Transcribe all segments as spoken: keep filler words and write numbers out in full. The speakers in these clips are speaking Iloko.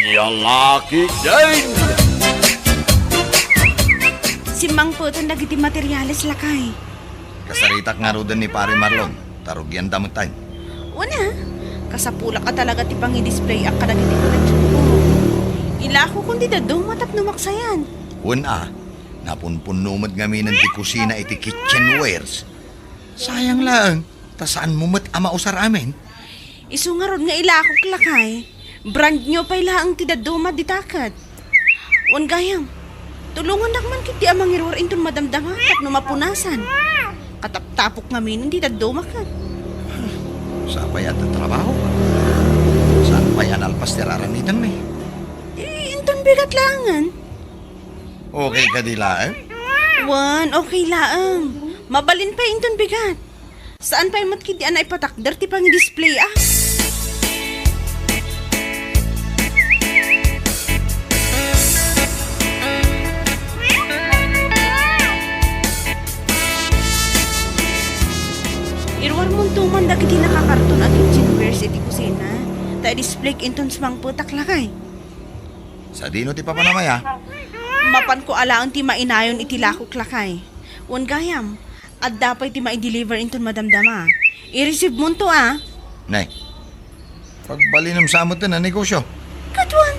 Yalaki din! Simmangpeten dagiti materiales, lakay. Kasaritak ngaruden ni Pare Marlon, ta rugianda metten. Wen a, kasapulak a talaga ti pangidisplayak kadagiti koleksionko. Ilakokon ti dadduma tapno maksayan. Wen a, napunpunno met ngaminen ti kusina iti kitchenwares. Sayang laeng, ta saanmo met a mausar amin. Isu ngarud nga ilakok, lakay. Brand new pay laeng ti dadduma dita ket. Wen gayam, tulongannak man ketdi a mangiruar inton madamdama tapno mapunasan. Kataptapok ngaminen ti dadduma ket. Sapay a tatrabaho. Saan pay a nalpas ti raramidenmi? Di inton bigat laengen. Okay kadi laeng? Wen, okay laeng. Mabalin pay inton bigat. Saan pay met ketdi a naipatakder ti pangidisplay, a? Iruarmonto man dagiti nakakarton a kitchenwares iti kusina, ta i-displayk inton sumangpetak, lakay. Sadino ti papanam aya? Mapanko a laeng ti mainayon iti lakok, lakay. Wen gayam, adda pay ti mai-deliver inton madamdama. I-receivemonto a. Ne, pagbalinem sa metten a negosio. Kaduan,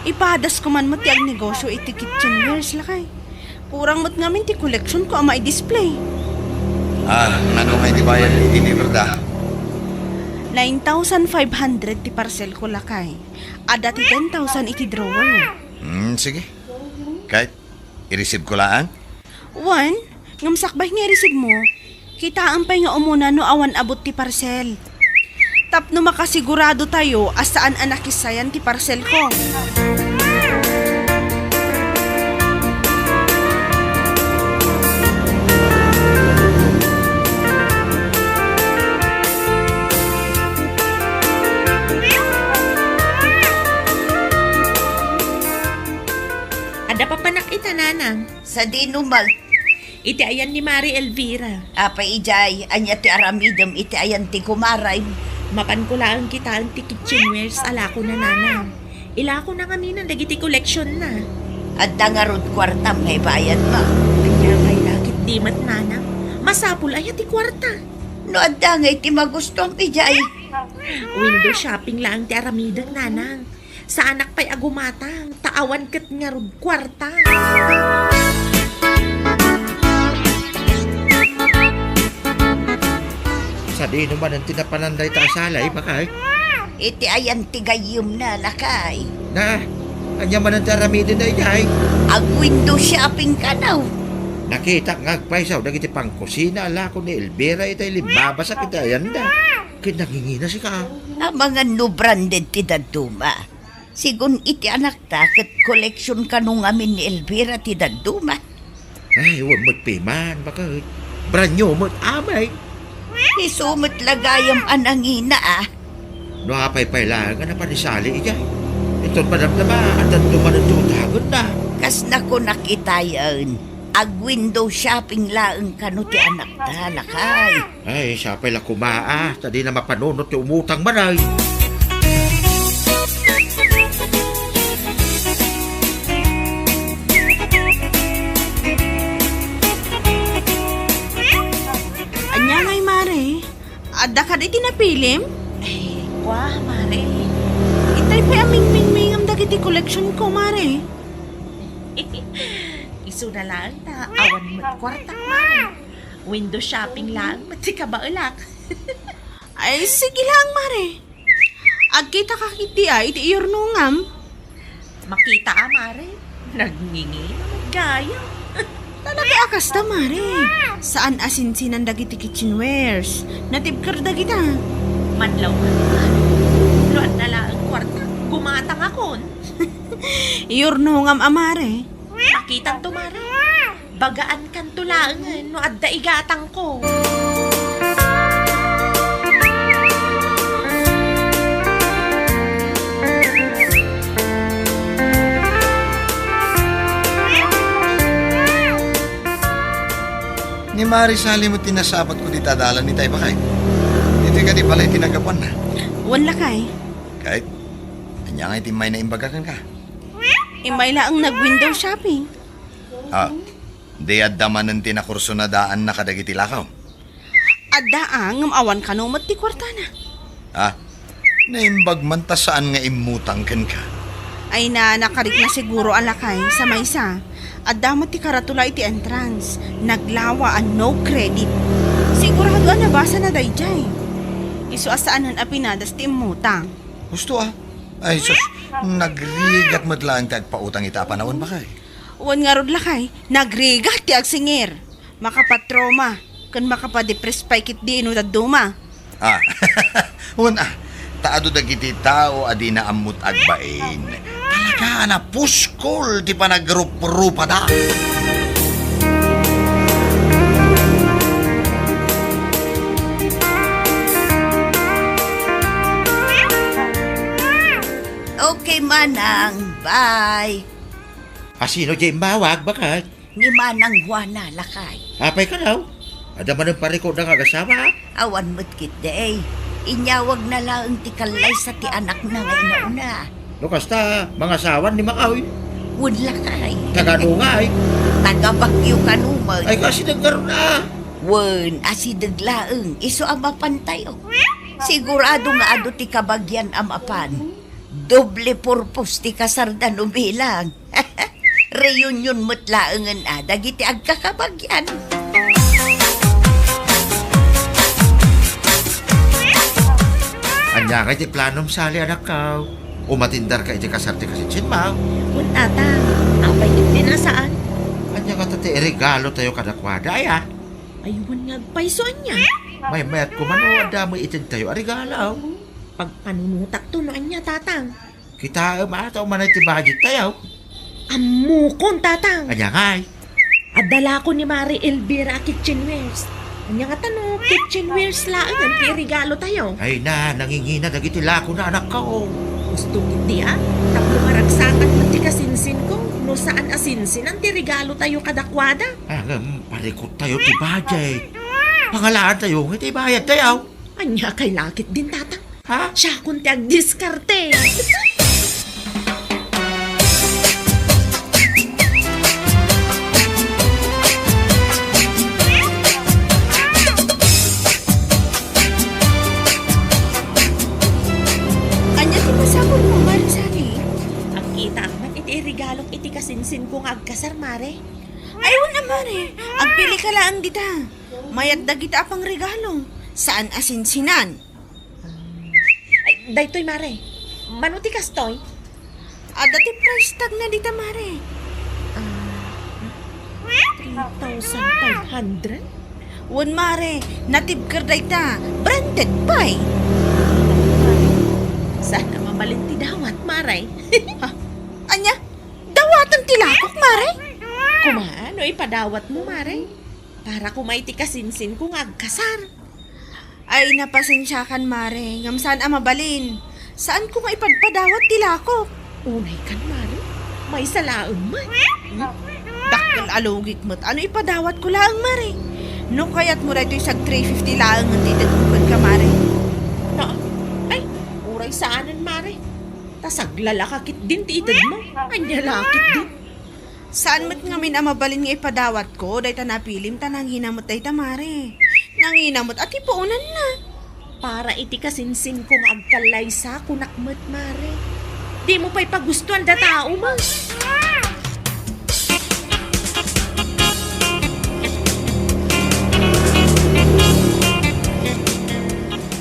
ipadasko man met ti agnegosio iti kitchenwares, lakay. Kurang met ngamin ti koleksionko a mai-display. Ah, ngano ngay ti bayad ti deliver da? Nine thousand five hundred ti parcelko, lakay. Adda ti ten thousand iti drawer. Hmm, sige. Kay, i-receive ko laeng? Wen, ngem sakbay nga i-receive mo, kitaem pay nga umuna no awan abut ti parcel. Tapno makasigurado tayo a saan a nakissayan ti parcel ko. Adda papanak ita, nanang. Sadino met? Iti ayan ni Mari Elvira. Apay idiay, ania ti aramidem iti ayan ti kumarem? Mapanko laeng kitaen ti kitchenwares a lakona, nanang. Ilakona ngaminen dagiti koleksionna. Adda ngarud kuartam nga ibayadmo? Ania pay la ketdi met, nanang? Masapul aya ti kuarta? No adda ngay ti magustuam idiay. Window shopping laeng ti aramidek, nanang. Saanak pay a gumatang, ta awan ket ngarud kuarta. Sadino manen ti napanan dayta a sala, bakay? Iti ayan ti gayyemna, lakay. Na, ania manen ti aramidenna idiay? Ag-window shopping kano. Nakitak nga agpaysaw dagiti pangkusina a lako ni Elvira itay limmabasak iti ayanda. Ket nanginginasika. Amangan no branded ti dadduma. Sigun iti anakta ket koleksion kano ngamin ni Elvira ti dadduma. Ay, wen met piman, bakay. Brand new met, amay. Isu met la gayam a nangina, a. No apay pay laeng a napanisali idiay. Inton madamdama, adda manen ti utagenna. Kas nakunak itayen, ag-window shopping laeng kano ti anakta, lakay. Ay, siapay la koma, a, ta dina mapanunot ti umutang manen. Ania ngay, Mare? Adda kadi ti napilim? Ay, kua, Mare. Itay pay a mingmingmingam dagiti koleksionko, Mare. Isuna laeng ta awan met kuartak, Mare. Window shopping laeng met ti kabaelak. Ay, sige laeng, Mare. Agkitaka ketdi a iti iyurnongam. Makita a, Mare. Nagngingina met gayam. Talaga a kasta, Mare. Saan a sinsinan dagiti kitchenwares. Natibker dagita. Manlaw, Mare. No adda laeng kuarta, gumatangakon. Iyurnongam a, Mare. Makitanto, Mare. Bagaankanto laengen no adda igatangko. Ni Mare Sally met ti nasabatko dita dalan itay, bakay. Ditoy kadi balay ti naggapuanna. Wen, lakay. Kay, Ania ngay ti immay naimbagak kenka? Immay laeng nag-window shopping. Ah, di adda manen ti nakursunadaanna kadagiti lakaw? Adda a, ngem awan kano met ti kuartana. Ah, naimbag man ta saan nga immutang kenka. Ay na, nakarikna siguro a lakay, sa maysa. Adda met ti karatula iti entrance. Naglawa a no credit. Sigurado a nabasana daydiay. Isu a saanen a pinadas ti immutang. Husto a. Ay, sus, nagrigat met laeng ti agpautang ita a panawen, bakay. Wen ngarud lakay, nagrigat ti agsingir. Makapatrauma, ken makapadepress pay ketdi no dadduma. Ah, wen a, ta adu dagiti tao a dina ammot agbain. Talaga a napuskol ti panagrup-rupada. Okay, Manang. Bye. Asino diay immawag, bakay? Ni Manang Juana, lakay. Apay kano? Adda manen parikutda nga agasawa? Awan met ketdi. Inyawagna laeng ti kallaysa ti anakna nga inauna. No kasta, mangasawan ni Makaw? Wen, lakay. Taga ania ngay? Taga Baguio kano met. Ay, kasideg ngarud a. Wen, asideg laeng. Isu a mapantayo. Sigurado nga adu ti kabagian a mapan. Doble purpose ti kasarda no bilang. Reunion met laengen a dagiti agkakabagian. Ania ngay ti planom, Sally, anakko? Umatenderka iti kasar ti kasinsinmo? Wen, Tatang. Apay ketdin a saan? Ania ngata ti iregalotayo kadakuada, aya? Ay, wen nga agpayso, ania? Maymayatko man no adda met itedtayo a regalo. Pagpanunotakto no ania, Tatang. Kitaem a, ta umanay ti budgettayo. Ammokon, Tatang. Ania ngay? Adda lako ni Mare Elvira a kitchenwares. Ania ngata no kitchenwares laengen ti iregalotayo? Ay na, nangingina dagiti lakona, anakko. Husto ketdi a, tapno maragsakan met ti kasinsinko, no saan a sinsinan ti regalotayo kadakuada. Ah, ngem parikuttayo ti budget. Pangalaantayo nga iti bayadtayo. Ania kay laketdin, Tatang? Ha? Siakon ti agdiskarte. Ania ti masapulmo, Mare Sally? Agkitaak met iti iregalok iti kasinsinko nga agkasar, Mare. Ay, wen a, Mare. Agpilika laeng dita. Mayat dagita a pangregalo. Saan a sinsinan. Ay, daytoy, Mare. Mano ti kastoy? Adda ti price tagna dita, Mare. Ah, three thousand five hundred? Wen, Mare, natibker dayta. Branded pay. Saan a mabalin ti dawat, Mare? Ha? Ania? Dawaten ti lakok, Mare? Koma, no ipadawatmo, Mare? Para koma iti kasinsinko nga agkasar. Ay, napasensiakan, Mare, ngem saan a mabalin. Saanko nga ipadpadawat ti lakok. Unaykan, Mare. Maysa laeng met. Hmm? Dakkel a lugik met. Ano ipadawatko laeng, Mare? No kayatmo daytoy sag three fifty laengen ti itedko kenka, Mare. Na, ay, uray saanen, Mare. Ta saglalaka ketdin ti itedmo. Ania la ketdin? Saan met ngamin a mabalin nga ipadawatko dayta napilim ta nangina met dayta, Mare. Nangina met a ti puonanna. Para iti kasinsinko nga agkallaysa, kunak met, Mare. Dimo pay pagustoan da tao, ma.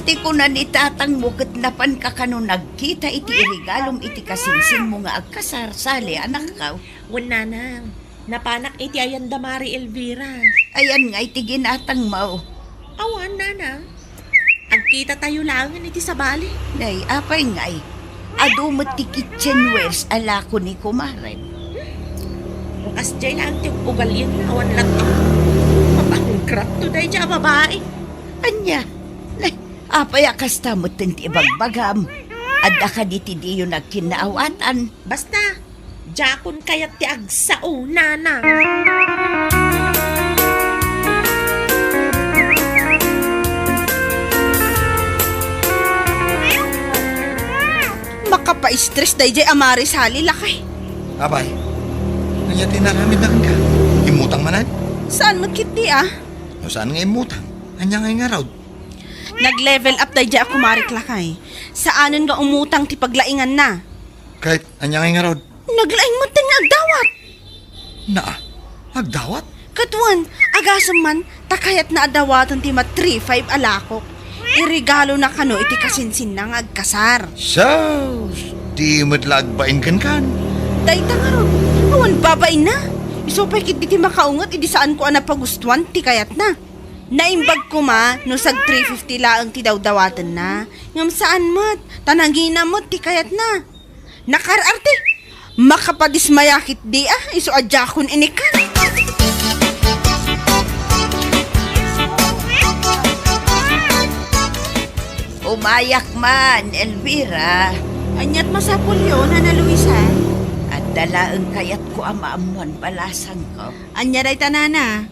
Ti kuna ni tatangmo ket napanka kano nagkita iti iregalom iti kasinsinmo nga agkasar, Sally, anakko. Wen, nanang, napanak iti ayan da Mare Elvira. Ayan ngay ti ginatangmo? Awan, nanang. Agkitatayo laengen iti sabali. Nay, apay ngay? Adu met ti kitchenwares a lako ni kumarem. No kasdiay laeng ti ugalianna, awan latta. Mabangkrapto daydiay a babai. Ania? Nay, apay a kasta metten ti ibagbagam? Adda kadi ti diyo nagkinnaawatan? Basta, diakon kayat ti agsao, nana. Makapaistres daydiay a Mari Sally, lakay. Apay, ania ti inaramidna kenka? Immutang manen? Saan met ketdi a? No saan nga immutang, ania ngay ngarud? Nag-level up daydiay a kumarik, lakay. Saanen nga umutang ti paglainganna. Ket ania ngay ngarud? Naglaing met nga agdawat. Naa, agdawat? Ket wen, agasem man, ta kayatna a dawaten ti ma-three five a lakok. Iregalona kano iti kasinsinna nga agkasar. Sus, di met la agbain kenkan. Dayta ngarud, awan babainna. Isu pay ketdi ti makaunget idi saanko a napagustuan ti kayatna. Naimbag koma no sag-three fifty laeng ti dawdawatenna. Ngem saan met, ta nangina met ti kayatna. Nakaar-arte. Makapadismaya ketdi a, isu a diakon inikkan. Umayak man, Elvira. Aniat masapulyo, Nana Luisa? Adda laeng kayatko a maammuan balasangko. Ania dayta, Nana?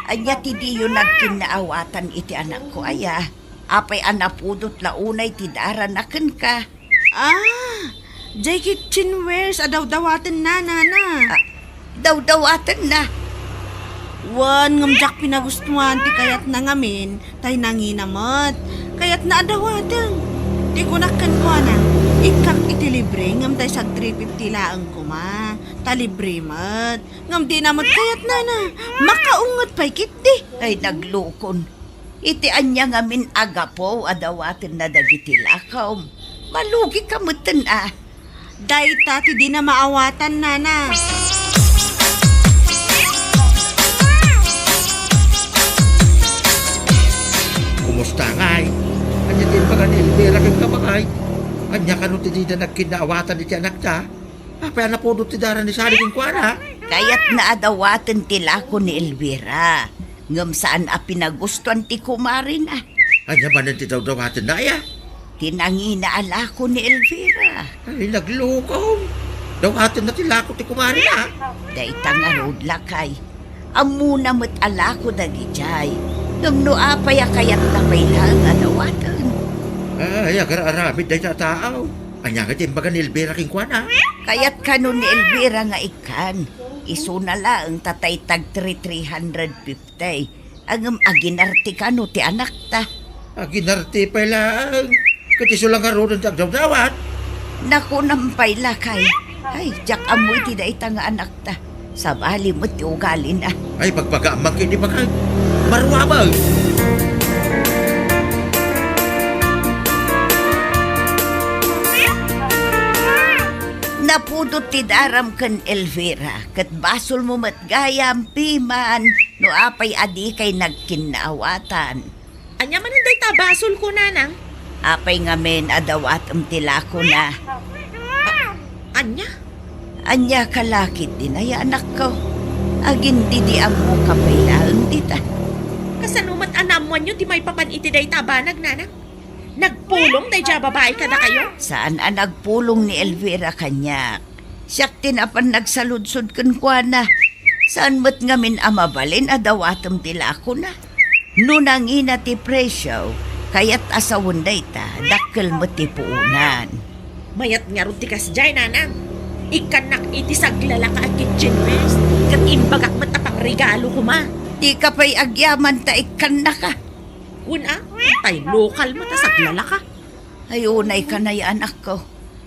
Ania ti diyo nagkinnaawatan iti anakko aya? Apay a napudot la unay ti darana kenka? Ah, jay kitchenwares a dawdawatenna, Nana. Ah, dawdawatenna? Wen, ngem diak pinagustuan ti kayatna ngamin, tay nangina met. Kayatna a dawaten. Ti kunak kenkuana, ikkak iti libre, ngem tay sag-three fifty laeng koma. Ta libre met. Ngem dina met kayatna, Nana. Makaunget pay ketdi. Ay, naglukon. Iti ania ngamin a gapu a dawatenna dagiti lakom? Malugika metten a. Dayta ti dina maawatan, Nana. Kumusta ngay? Ania ti imbaga ni Elvira kenka, bakay? Ania kano ti dida nagkinnaawatan iti anakta? Apay a napudot ti dara ni Sally kenkuana? Kayatna a dawaten ti lako ni Elvira, ngem saan a pinagustuan ti kumarina. Ania manen ti dawdawatenna aya? Ti nangina a lako ni Elvira. Ay, naglukom. Dawatenna ti lako ti kumarina. Dayta ngarud, lakay. Ammona met a lako dagidiay. Ngem no apay a kayatna pay laeng a dawaten? Ay, agar-aramid dayta a tao. Ania nga ti imbaga ni Elvira kenkuana? Kayat kano ni Elvira nga ikkan. Isuna laeng ta tay tag three, three hundred fifty. Ngem aginarte kano ti anakta. Aginarte pay laeng. Ket isu la ngaruden ti agdawdawat. Nakunam pay, lakay. Ay, diak ammo iti dayta nga anakta. Sabali met ti ugalina. Ay, bagbagaam man ketdi, bakay. Maruameng. Napudot ti daram ken Elvira, ket basolmo met gayam, piman, no apay a dikay nagkinnaawatan. Ania manen dayta a basolko, nanang? Apay ngamin a dawatem ti lakona? A-, ania? Ania ka la ketdin aya, anakko? Agin-didiammoka pay laeng dita. Kasano met a naammoanyo ti maipapan iti dayta a banag, nanang? Nagpulong daydiay a babai kadakayo? Saan a nagpulong ni Elvira kaniak. Siak ti napan nagsaludsod kenkuana. Saan met ngamin a mabalin a dawatem ti lakona? No nangina ti presio, kayat a sawen dayta, dakkel met ti puonan. Mayat ngarud ti kasdiay, nanang. Ikkannak iti saglalaka a kitchenware, ket imbagak met a pangregalo koma. Dika pay agyaman ta ikkannaka. Wen a, tay lokal met a saglalaka. Ay, unay ka nay, anakko.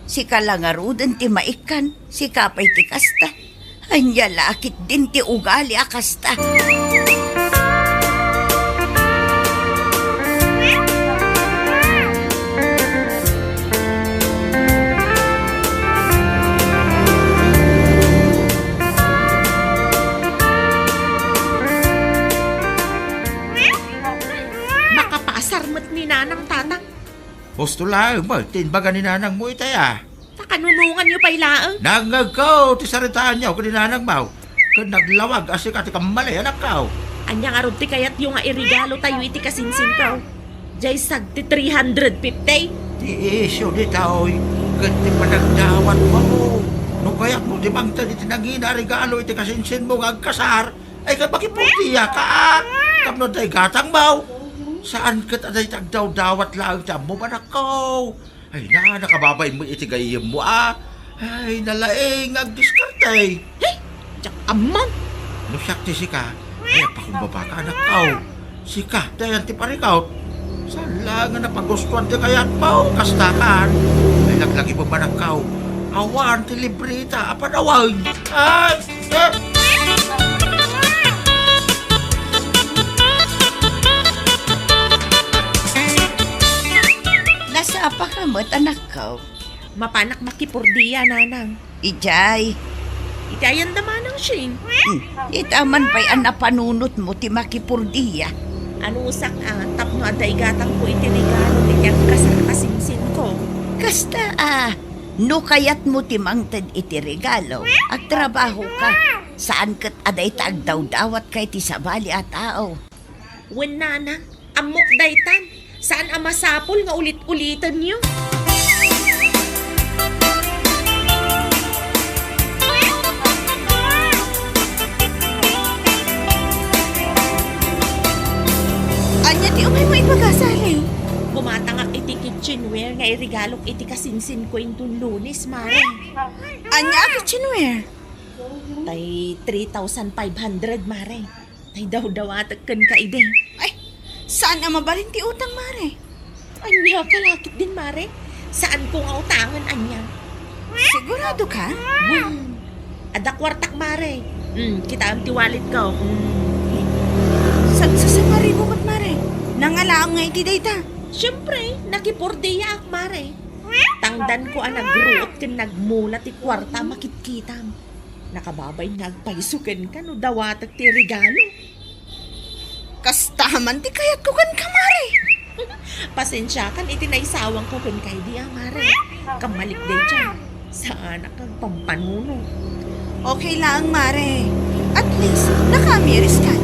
Sika la ngaruden ti maikkan, sika pay ti kasta. Ania la ketdin ti ugali a kasta? Makapaasar met ni nanang, tatang. Husto laeng met ti imbaga ni nanangmo itay a. Ta kanunonganyo pay laeng? Nangngegko ti saritaanyo ken ni nanangmo. Ken naglawag a sika ti kammali, anakko. Ania ngarud ti kayatyo nga iregalo tayo iti kasinsinko? Diay sag ti three hundred fifty? Ti isyu ditoy, ket ti panagdawatmo. No kayatmo ti mangted iti nangina a regalo iti kasinsinmo nga agkasar, ay, ket makipurtiaka, a? Tapno adda igatangmo. Saan ket a dayta agdawdawat laeng ti ammom, anakko. Ay, na, nakababain mo iti gayyemmo, a. Ay, nalaing nga agdiskarte. Hey, diak ammo. No siak ti sika, ay, agpakumbabaka, anakko. Sika, dayan ti parikot. Saan laeng nga napagustuan ti kayatmo, kasta kan. Ay, laglagi mo, anakko. Awan ti libreta a panawen. Ay, eh. Nasapaka met, anakko. Mapanak makipurdia, nanang. Idiay. Iti ayan da manang Shane. Hmm. Ita man pay a napanunotmo ti makipurdia. Anusak a, tapno adda igatangko iti regalo iti agkasar a sinsinko. Kasta a, no kayatmo ti mangted iti regalo, agtrabahoka. Saan ket a dayta agdawdawatka iti sabali a tao. Wen, nanang, ammok daytan. Saan a masapul nga ulit-ulitenyo. Ania ti umaymo ibaga, Sally? Bumatangak iti kitchenware nga iregalok iti kasinsinko inton Lunes, mare. Ania a kitchenware? Tay three thousand five hundred, mare. Tay dawdawatek kenka idi. Ay, saan a mabalin ti utang, mare? Ania ka la ketdin, mare? Saanko nga utangen, ania? Sigurado ka? Hmm. Adda kuartak, mare. Hmm, kitaem ti walletko. Hmm. Sagsasangaribo met, mare. Nangalaam nga iti dayta. Siempre, nakipurdiaak, mare. Tangdanko a nagruot ken nagmula ti kuarta a makitkitam. Nakababain nga agpayso kenka no dawatek ti regalo. Kasta man ti kayatko kenka, mare. Pasensiakan iti naisawangko kenka idi a, mare. Kammalik daydiay. Saanak agpampanunot. Okay laeng, mare. At least, nakaamiriskan.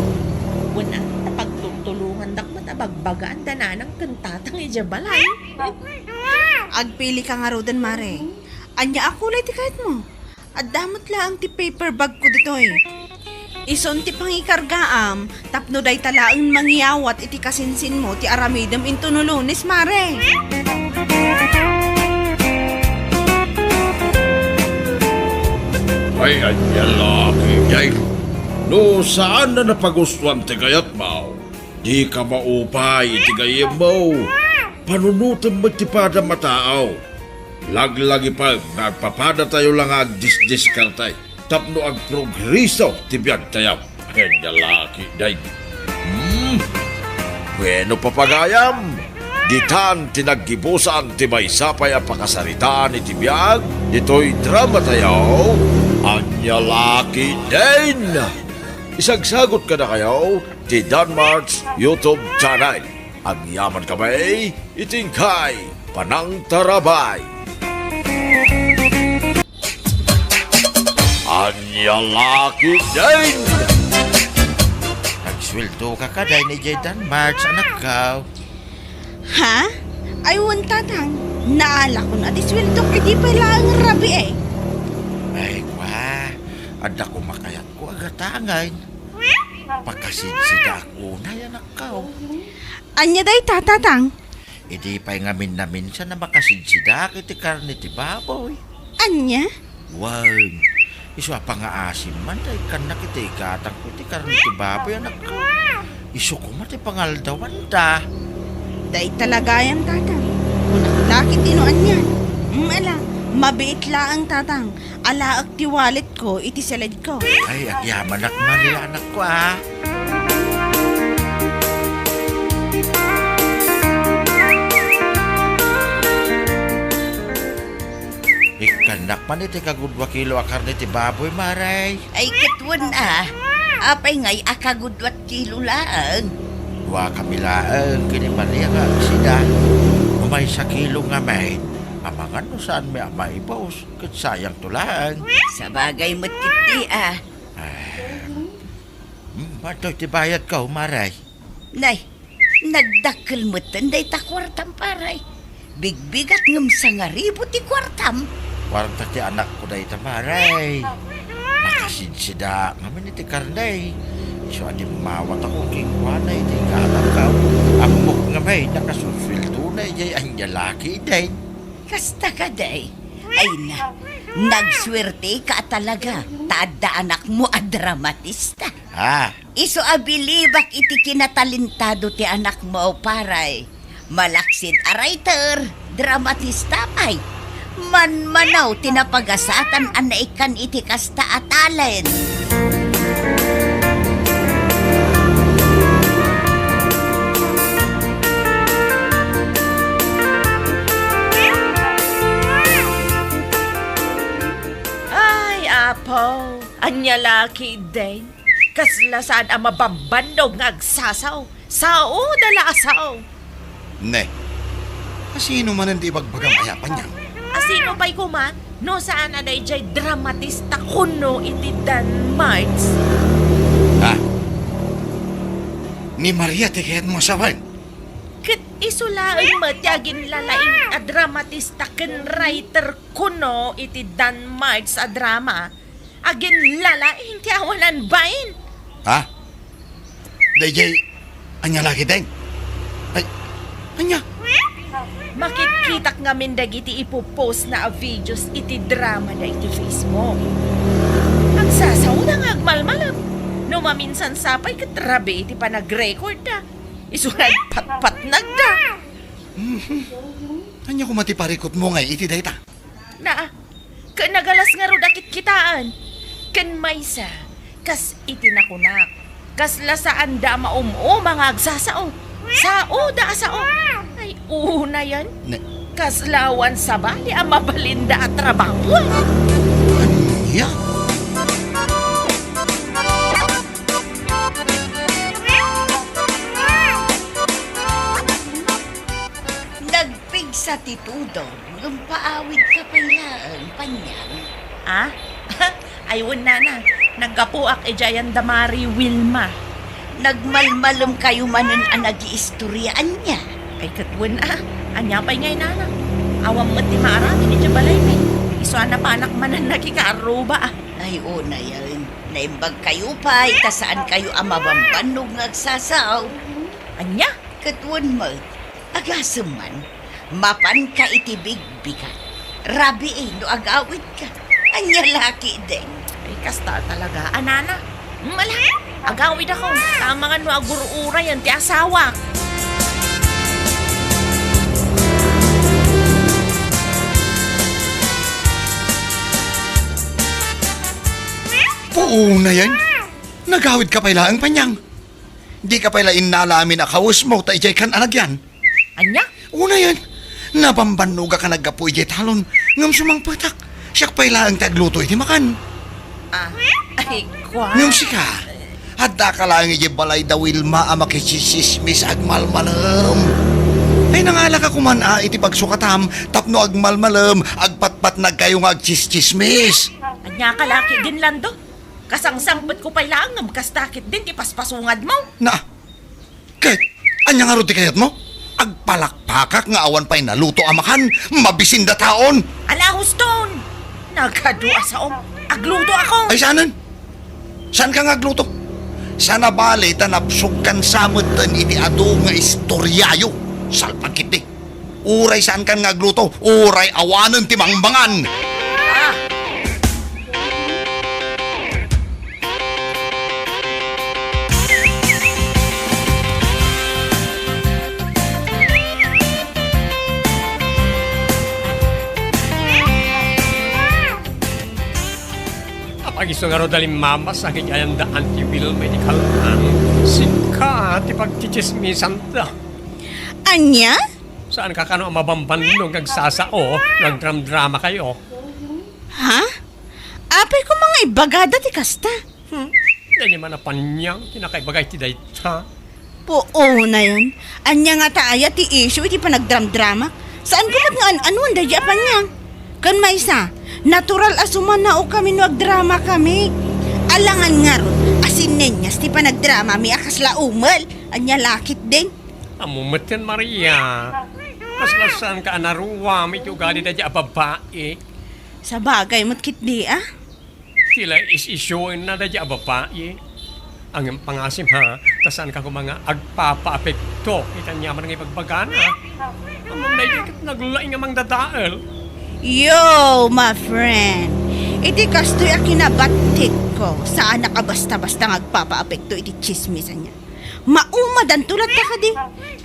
Wen a, ta pagtultulongandak met a bagbagaan da nanang ken tatang idiay balay. Agpili ka ngaruden, mare. Ania a kulay ti kayatmo? Adda met laeng ti paper bagko ditoy. Isun ti pangikargaam tapno dayta laeng mangiyawat iti kasinsinmo ti aramidem intono Lunes, mare. Ay, ania la ketdiay. No saan a napagustuan ti kayatmo, dika maupay iti gayyemmo. Panunotem met ti padam a tao. Laglagipem nga agpapadatayo la nga agdisdiskarte tapno agprogreso ti biagtayo. Ania la ketdiay. Hmm. Bueno, papagayam, ditan ti naggibusan ti maysa pay a pakasaritaan iti biag ditoy dramatayo. Ania la ketdin. Isagsagot kadakayo ti Danmart's YouTube channel. Agyamankami iti inkay panangtarabay. Ania la ketdin. Nagsueldoka kadi idiay Danmart's, anakko? Ha? Ay, wen, tatang. Naalakon a ti sueldok idi pay laeng rabii. Ay, kua, adda koma kayatko a gatangen. Pakasidsidaak unay, anakko. Ania dayta, tatang? Idi pay ngamin-naminsan a makasidsidaak iti karne ti baboy. Ania? Wen, isu a pangaasim man ta ikkannak iti igatangko iti karne ti baboy, anakko. Isu koma ti pangaldawanda. Dayta la gayam, tatang. Kunak la ketdi no anian. Mm, ala, mabiit laeng, tatang. Alaek ti walletko iti saledko. Ay, agyamanak, Maria, anakko, a. Ikkannak man iti kagudua kilo a karne ti baboy, Mare. Ay, ket wen a. Apay ngay a kagudua kilo laeng? Duakami laeng ken ni Maria nga agsida. No maysa kilo ngamin, amangan no saanmi a maibus. Ket sayangto laeng. Sabagay met ketdi a. Ah. Hmm, adtoy ti bayadko, Mare. Nay, nagdakkel metten dayta kuartam, pare. Bigbigat ngem sangaribu ti kuartam. Kuarta ti anakko dayta, Mare. Makasidsidaak ngamin iti karne. Isu a dimmawatko kenkuana iti igatangko. Ammok ngamin a kasusweldona idiay ania la ketdin. Kasta kadi? Ay na, nagsuerteka talaga, ta adda anakmo a dramatista. Ah. Isu a bilibak iti kinatalentado ti anakmo, paray. Malaksid a writer, dramatista pay. Manmanaw ti napagasatan a naikkan iti kasta a talent. Ay, Apo, ania la ketdin? Kasla saan a mabambannog nga agsasao. Sao da la a sao. Ne. Asino manen ti ibagbagam aya, Panyang? Asino pay koma no saan a daydiay dramatista kuno iti Danmarts? Ha? Ni Maria ti kayatmo a sawen? Ket isu laeng met ti aginlalaing a dramatista ken writer kuno iti Danmarts a drama. Aginlalaing ti awanan bain. Ha? Daydiay, ania la ketdin? Ay, ania? Makitkitak ngamin dagiti ipopost na a videos iti drama da iti Facebook. Agsasaoda nga agmalmalem. No maminsan sa pay ket rabii ti panagrecord da. Isu la patpatnagda. Mhm. Ania koma ti parikutmo ngay iti dayta? Na, ken nagalas ngarud a kitkitaen. Ken maysa, kas iti nakunak, kasla saanda a maum-uma nga agsasao. Saoda a sao. Ay, unayen. Ne- Kasla awan sabali a mabalinda a trabahoen. Ania? Nagpigsa ti tudor, ngem paawidka pay laeng, Panyang. Ah? Ay, wen, nana. Naggapuak idiay ayan da Mari Wilma. Nagmalmalemkayo manen a nagiistorya, ania? Ay, ket wen, ah. Ania pay ngay, nana? Awan met ti maaramid idiay balaymi. Isu a napanak manen nakikaarruba, ah. Ay, unayen. Naimbagkayo pay, ta saankayo a mabambannog nga agsasao. Ania? Ket wen met, agasem man, mapanka iti bigbigat. Rabii no agawidka. Ania la ketdin? Ay, kasta talaga, a nana. Mala, agawidakon, ta amangan no agur-urayen ti asawak. Unayen, nagawidka pay laeng, Panyang. Dika pay la innala amin a kawesmo ta idiaykan a nagyan. Ania? Unayen, nabambannogak a naggapu idiay talon, ngem sumangpetak. Siak pay laeng ti agluto iti makan. Ah, ay, kua. Ngem sika, addaka laeng idiay balay da Wilma a makitsismis agmalmalem. Ay, nangalaka koman a iti pagsukatam tapno agmalmalem, agpatpatnagkayo nga agtsistsismis. Ania ka la ketdin, Lando? Kasangsangpetko pay laeng ngem kasta ketdin ti paspasungad mo. Na, ket, ania ngarud ti kayatmo? Agpalakpakak nga awan pay naluto a makan, mabisinda taon. Ala, huston! Nagadu a saom. Agluto ako. Ay, saanen? Saanka nga agluto? Sana bale ta napsugkan sa metten iti adu nga istoriayo. Salpag ketdi. Uray saankan nga agluto, uray awanen ti mangmangan. Ah! Apag isu ngarud a limmabas a kit ayan da Auntie Wilma iti kalman, sika ti pagtsitsismisanda. Ania? Saanka kano a mabambannog nga agsasao nga agdramdramakayo? Ha? Apay koma nga ibagada ti kasta? Hmm? Daydi man a Panyang ti nakaibaga iti dayta. Puonayen. Ania ngata aya ti issue iti panagdramdramak? Saanko met nga an-anuan daydi a Panyang? Ken maysa, natural a sumanaokami no agdramakami. Alangan ngarud a sinenyas ti panagdramami a kasla umel. Ania la ketdin? Ammo metten, Maria. Kasla saanka a naruam iti ugali daydi a babbai. Sabagay met ketdi, a? Ti la is-isyuenna daydi a babbai. Ngem pangasim, ha, Ta saanka koma nga agpapaapekto iti aniaman nga ibagbagana. Ammom daydiay ket naglaing a mangdadael. Yo, my friend. Iti kastoy a kinabattikko, saanak a basta-basta nga agpapaapekto iti tsismis ania. Maumadanto latta kadi.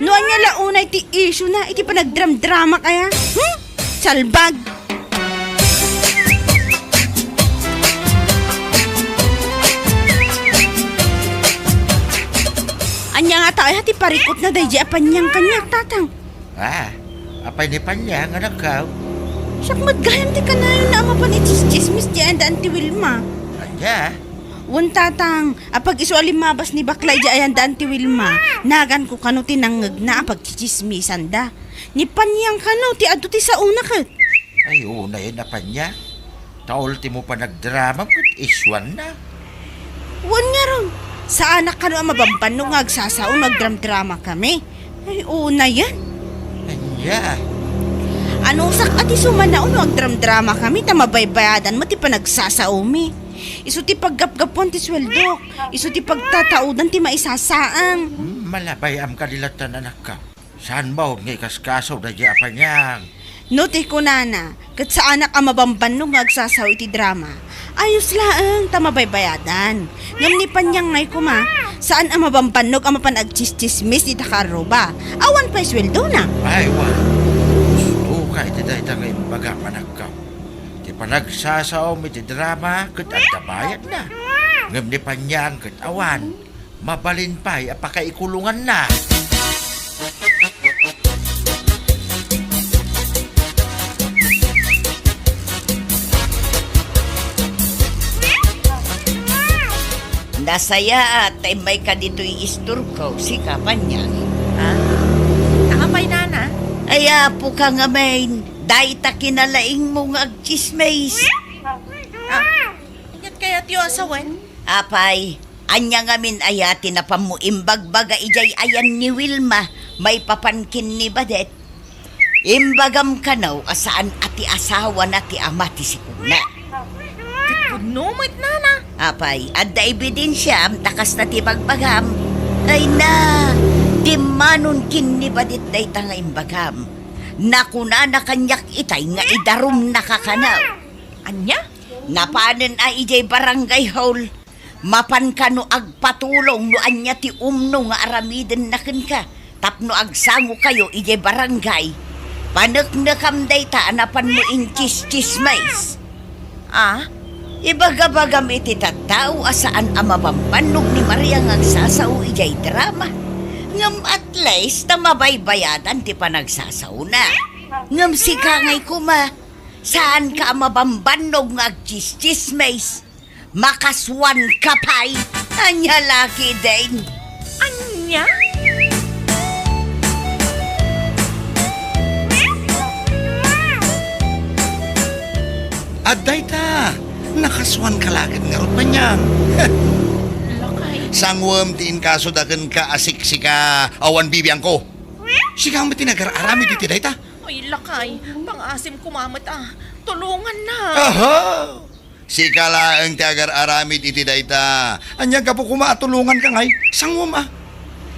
No ania la unay ti issue na iti panagdramdramak aya? Hmm? Salbag! Ania ngata aya ti parikutna daydiay a Panyang kaniak, Tatang? Ah, apay ni Panyang, anakko? Siak met gayam ti kanayonna a mapan itsismis ti ayan da Auntie Wilma. Ania? Wen, Tatang, apag-isu a limmabas ni bakla idiay ayan da Auntie Wilma, naganko kano ti nangngegna a pagtsitsismisanda. Ni Panyang kano ti adu ti saona ket. Ay, unayen a Panyang. Ta ultimo panagdramam ket isuanna. Wen ngarud, saanak kano a mabambannog nga agsasao no agdramdramakami. Ay, unayen. Ania? Anusak a ti sumanao no agdramdramakami ta mabaybayadan met ti panagsasaomi. Isu ti paggapgapuan ti sueldok. Isu ti pagtataudan ti maisasaang. Hmm, malabay-am kadi latta, anakko. Saan maud nga ikaskaso daydiay a Panyang? No ti kunana, ket saanak a mabambannog nga agsasao iti drama. Ayos laeng ta mabaybayadan. Ngem ni Panyang ngay koma, saan a mabambannog a mapan agtsistsismis dita karruba. Awan pay sueldona. Ay, wen. Gustoka iti dayta nga imbagam, anakko. Ti panagsasaom iti drama ket adda bayadna. Ngem ni Panyang ket awan. Mabalin pay a pakaikulonganna. Nasayaat ta immayka ditoy istorko, sika, Panyang. Ah? Apay, nana? Ay, apoka ngamin, dayta kinalaingmo nga agtsismis. Ah, inyat kayatyo a sawen? Apay, ania ngamin aya ti napanmo imbagbaga idiay ayan ni Wilma maipapan ken ni Badet? Imbagam kano a saan a ti asawana ti ama ti sikogna. Ket pudno met, nana. Apay, adda ebidensiam ta kasta ti bagbagam. Ay na, dimmanon ken ni Badet dayta nga imbagam. Nakunana kaniak itay nga idarumnaka kano. Ania? Napanen a idiay barangay hall. Mapan kano agpatulong no ania ti umno nga aramidenna kenka tapno agsangokayo idiay barangay. Paneknekam dayta a napanmo intsistsismis. Ah? Ibagabagam iti tattao a saan a mabambannog ni Maria nga agsasao idiay drama. Ngem at least ta mabaybayadan ti panagsasaona. Ngem sika ngay koma, saanka a mabambannog nga agtsistsismis. Makasuanka pay. Ania la ketdin? Ania? Adda ita. Nakasuanka la ket ngarud, Panyang. Lakay. Sanguem ti inkasoda kenka a siksika awan bibiangko. Sika met ti nagar-aramid iti dayta. Ay, lakay. Pangasim koma met a. Tulonganna. Aha! Sika laeng ti agar-aramid iti dayta. Ania gapu koma a tulonganka ngay? Sanguem a.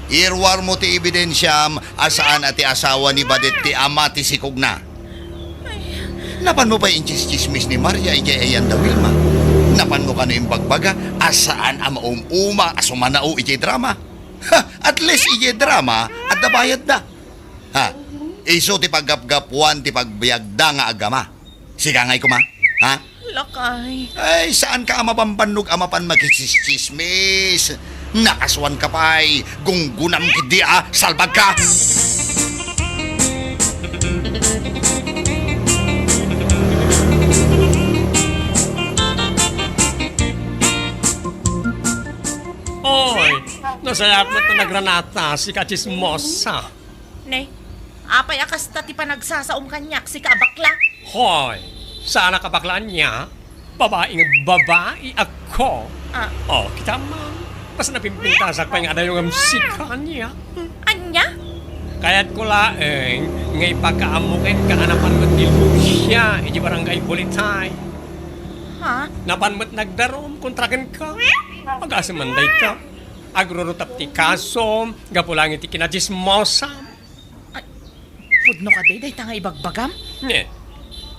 Iruarmo ti ebidensiam a saan a ti asawa ni Badet ti ama ti sikogna. Napanmo pay intsistsismis ni Maria idiay ayan da Wilma. Napanmo kano imbagbaga a saan a maum-uma a sumanao idiay drama. Ha, at least idiay drama, adda bayadda. Ha, isu ti paggapgapuan ti pagbiagda nga agama. Sika ngay koma, ha? Lakay. Ay, saanka a mabambannog a mapan makitsismis. Nakasuanka pay, gunggunam ketdi a salbagka. Oy, nasayaat met a nagranata, sika a tsismosa. Ne, apay a kasta ti panagsasaom kaniak, sika a bakla? Hoy, saanak a bakla ania? Babaeng babai ako. Ah. O, kita man. Kas napimpintasak pay nga adayo ngem sika ania. Ania? Kayatko laeng nga ipakaammo kenka a napan met ni Lucia iti barangay Bulitay. Ha? Napan met nagdarum kontra kenka. Agasem man dayta. Agrurutap ti kasom gapu laeng iti kinachismosam. Ay, pudno kadi dayta nga ibagbagam? Ne.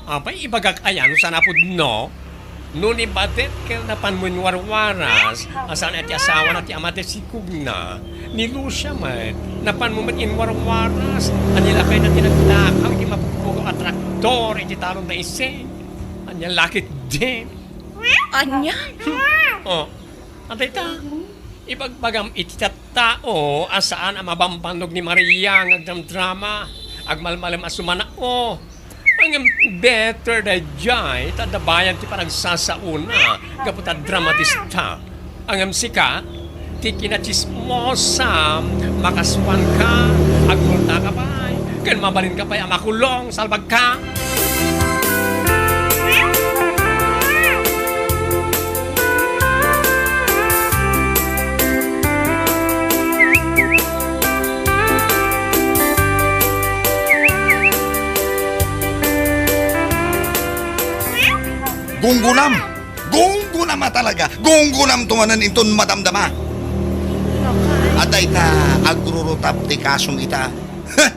Apay, ibagak aya no saan a pudno? No ni Badet ket napanmo inwarwaras a saan a ti asawana ti ama ti sikogna, ni Lucia met, napanmo met inwarwaras a ni lakayna ti nagtakaw iti mapukpukaw a traktor iti talon da Ising. Ania la ketdin? Ania? Oh, adda dayta. Ibagbagam iti tattao a saan a mabambannog ni Maria nga agdramdrama, agmalmalem a sumanao. Ngem better daydiay ta adda bayan ti panagsasaona gapu ta dramatista. Ngem sika, ti kinachismosam, makasuanka, agmultaka pay, ken mabalinka pay a makulong, salbagka. Gunggunam! Gunggunam a talaga! Gunggunamto manen inton madamdama! Lakay. Adda ita, agrurutap ti kasom ita. Heh!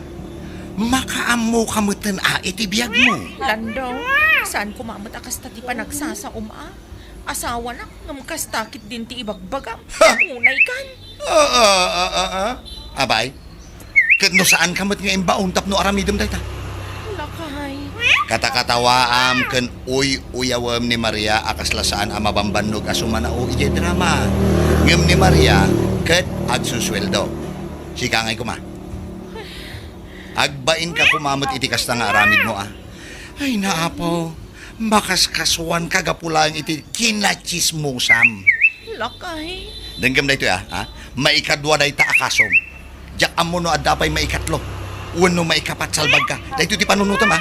Makaammoka metten a iti biagmo. Lando, saan koma met a kasta ti panagsasaom a? Asawanak, ngem kasta ketdin ti ibagbagam. Ha! Unaykan. Ah, ah, ah, ah, ah. Abay, ket no saanka met nga imbaon tapno aramidem dayta? Lakay. Katakatawaam ken uy-uyawem ni Maria a kasla saan a mabambannog a sumanao idiay drama. Ngem ni Maria ket agsusueldo. Sika ngay koma. Agbainka koma met iti kasta nga aramidmo, a. Ay, naapo, makaskasuanka gapu laeng iti kinachismosam. Lakay. Denggem daytoy, a, a? Maikadua dayta a kasom. Diak ammo no adda pay maikatlo wenno maikapat, salbagka. Daytoy ti panunotem, a.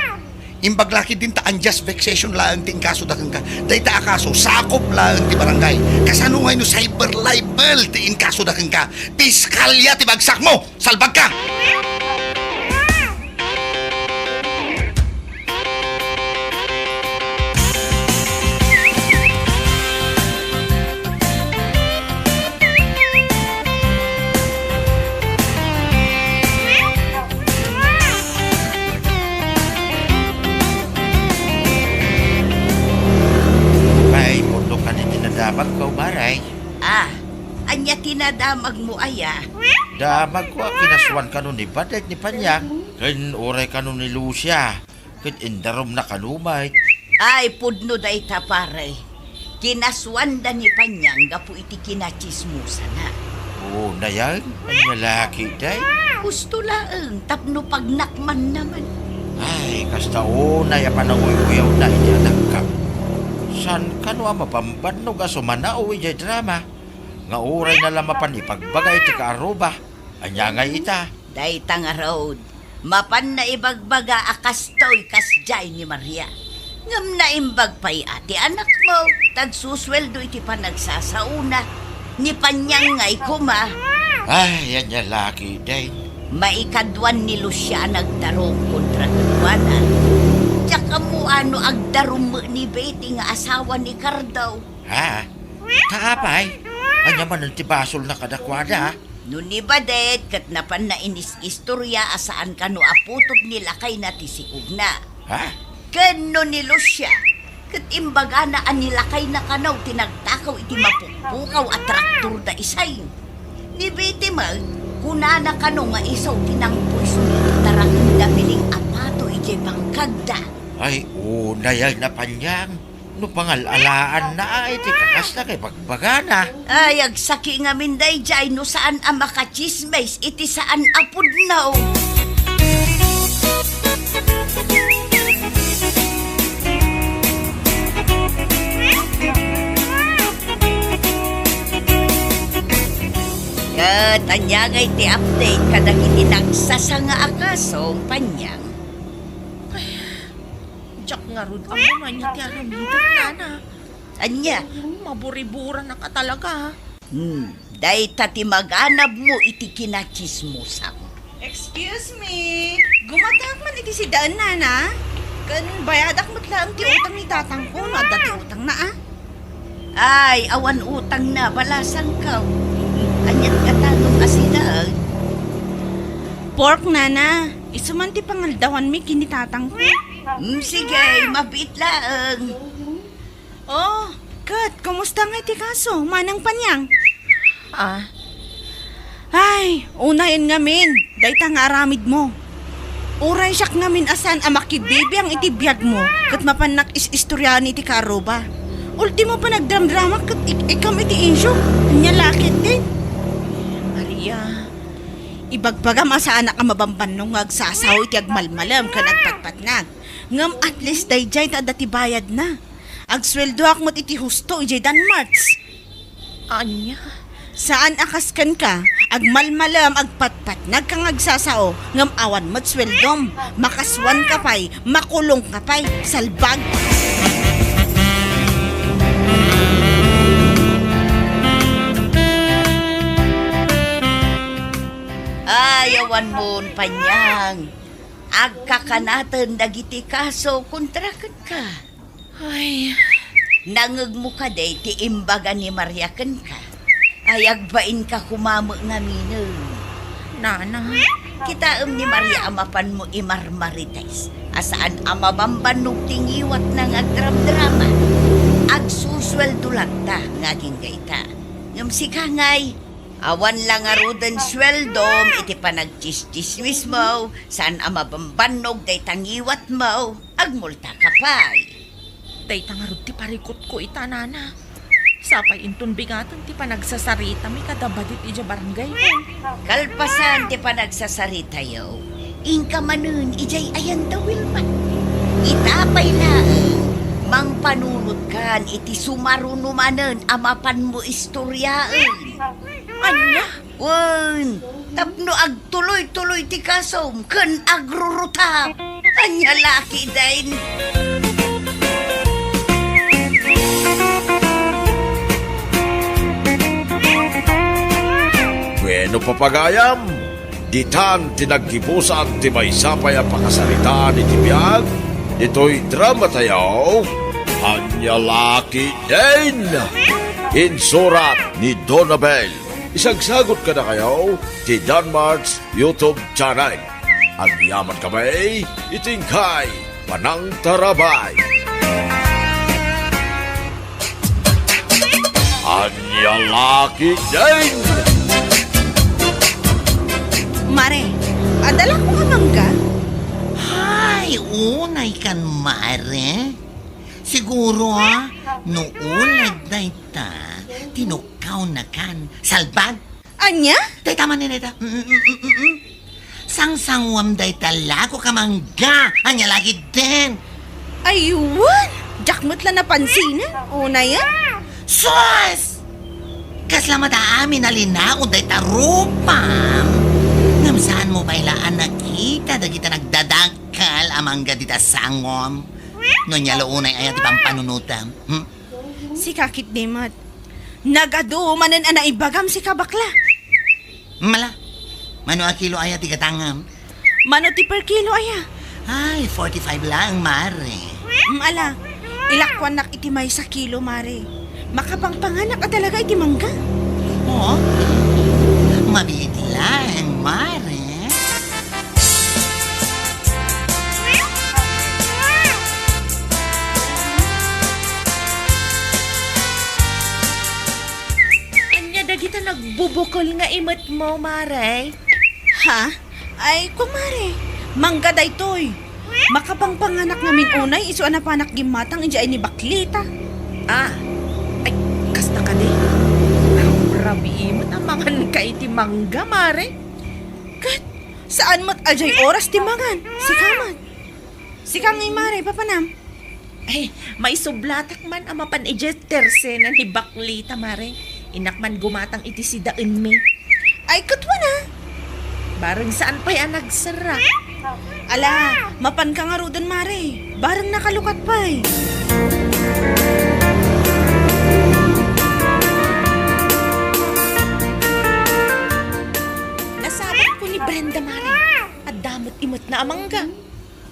Imbag la ketdin ta unjust vexation laeng ti inkasoda kenka. Dayta a kaso, sakop laeng ti barangay. Kasano ngay no cyber libel ti inkasoda kenka? Piskalya ti bagsakmo! Salbagka! Pay, pudno kadi ti nadamagko, Maray. Ah, ania ti nadamagmo aya? Damagko a kinasuan kano ni Badet ni Panyang, ken uray kano ni Lucia, ket indarumna kano met. Ay, pudno dayta, pare. Kinasuanda ni Panyang gapu iti kinachismosana. Unay, ania la ketdi? Husto laeng tapno pagnakmanna man. Ay, kasta unay a pananguy-uyawna iti anakko. Saan kano a mabambannog a sumanao idiay drama? Nga urayna la mapan ipagbaga iti kaaruba. Ania ngay ita? Dayta ngarud, mapanna ibagbaga a kastoy kasdiay ni Maria. Ngem naimbag pay a ti anakmo, ta agsusueldo iti panagsasaona. Ni Panyang ngay koma. Ay, ania la ketdin? Maikaduan ni Lucia a nagdarum kontra kenkuana. Diak ammo a no agdarum met ni Betty nga asawa ni Cardo. Ha? Ta apay? Ania manen ti basolna kadakuada? No ni Badet ket napanna inis-istoria a saan kano a putot ni lakayna ti sikogna. Ha? Ken no ni Lucia ket imbagana a ni lakayna kano ti nagtakaw iti mapukpukaw a traktor da Isay. Ni Betty met, kunana kano nga isu ti nangpuyso iti taraken da Piling a pato idiay bangkagda. Ay, unay a, Panyang. No pangal-alaanna a iti kakasta nga ibagbagana. Ay, agsaki ngamin daydiay no saan a makachismis iti saan a pudno. Ket ania ngay ti update kadagiti nagsasanga a kaso, Panyang? Diak ngarud ammo no ania ti aramidek, nana. Ania? Maburiburanaka talaga. Hmm, dayta ti maganabmo iti kinachismosam. Excuse me, gumatak man iti sidaen, nana. Ken bayadak met laeng ti utang ni tatangko, no adda ti utangna, a. Ay, awan utangna, balasangko. Ket katangem a sida. Pork, nana. Isu man ti pangaldawanmi ken ni tatangko. Mm, sige, mabiit laeng. Oh, ket, kumusta ngay ti kaso, Manang Panyang? Ah. Ay, unayen ngamin, dayta nga aramidmo. Uray siak ngamin a saan a makibibiang iti biagmo, ket mapannak is-istoriaan iti kaarruba. Ultimo, panagdramdramak ket ik-, ikam iti insyo. Ania la ketdin? Maria, ibagbagam a saanak a mabambannog nga agsasao iti agmalmalem ken agpatpatnag. Ngem at least daydiay ta adda ti bayadna. Agsueldoak met iti husto idiay Danmarts. Ania? Saan a kas kenka, agmalmalem, agpatpatnag nga agsasao, ngem awan met sueldom. Makasuanka pay, makulongka pay, salbag! Ay, awan mon, Panyang. Agkakanaten dagiti kaso kontra kenka. Ay. Nangngegmo kadi ti imbaga ni Maria kenka? Ay, agbainka koma met ngaminen. Nana. Kitaem ni Maria a mapanmo imarmarites a saan a mabambannog ti ngiwatna nga agdramdrama. Agsusueldo latta nga agingga ita. Ngem sika ngay, awan la ngaruden sueldom iti panagtsistsismismo, saan a mabambannog dayta ngiwatmo. Agmultaka pay. Dayta ngarud ti parikutko ita, nana. Sapay inton bigaten ti panagsasaritami kada badit idiay barangay hall. Kalpasan ti panagsasaritayo, inka manen idiay ayan da Wilma. Ita pay laeng, mangpanunotkan iti sumaruno manen a mapanmo istoriaen. Ania? Wen, tapno agtuloy-tuloy ti kasom ken agrurutap. Ania la ketdin? Bueno, papagayam, ditan ti naggibusan ti maysa pay a pakasaritaan iti biag ditoy dramatayo, Ania la ketdin? Insurat ni Donabel. Isagsagot kadakayo ti Danmarts YouTube channel. Agyaman kami iti inkay panangtarabay. Ania la ketdin? Mare, adda la koma mangga? Ay, unay kan, mare. Siguro, ah, no ulag dayta, tinukkaw na kan. Salbag! Ania? Dayta manen dayta. Mm, mm, mm, mm, mm. Sangsanguam dayta lako ka mangga. Ania la ketdin? Ay, wen! Diak met la napansinan. Unayen? Sus! Kasla met amin a linaon dayta rupam. Ngem saanmo pay la a nakita dagita nagdadakkel a mangga dita sangom? No ania la unay aya ti pampanunotam? Hmm? Sika ketdi met. Nagadu manen a naibagam sika, bakla. Mala, mano a kilo aya ti gatangam? Mano ti per kilo aya? Ay, forty-five laeng, mare. Mm, ala, ilakuannak iti maysa kilo, mare. Makapangpanganak a talaga iti mangga. Oh, mabiit laeng, mare. Ania dagita nagbubukel nga imetmo, mare? Ha? Ay, kumare, mangga daytoy. Makapangpanganak ngamin unay isu a napanak gimmatang idiay ni Baklita. Ah, ay, kasta kadi? Rabii met a manganka iti mangga, mare. Ket, saan met a diay oras ti mangan? Sika met. Sika ngay, mare, papanam? Ay, maisublatak man a mapan idiay tersena ni Baklita, mare. Innak man gumatang iti sidaenmi. Ay, ket wen a. Bareng saan pay a nagsera. Ala, mapanka ngaruden, mare. Bareng nakalukat pay. Nasabat ko ni Brenda, mare. Adda met imetna a mangga.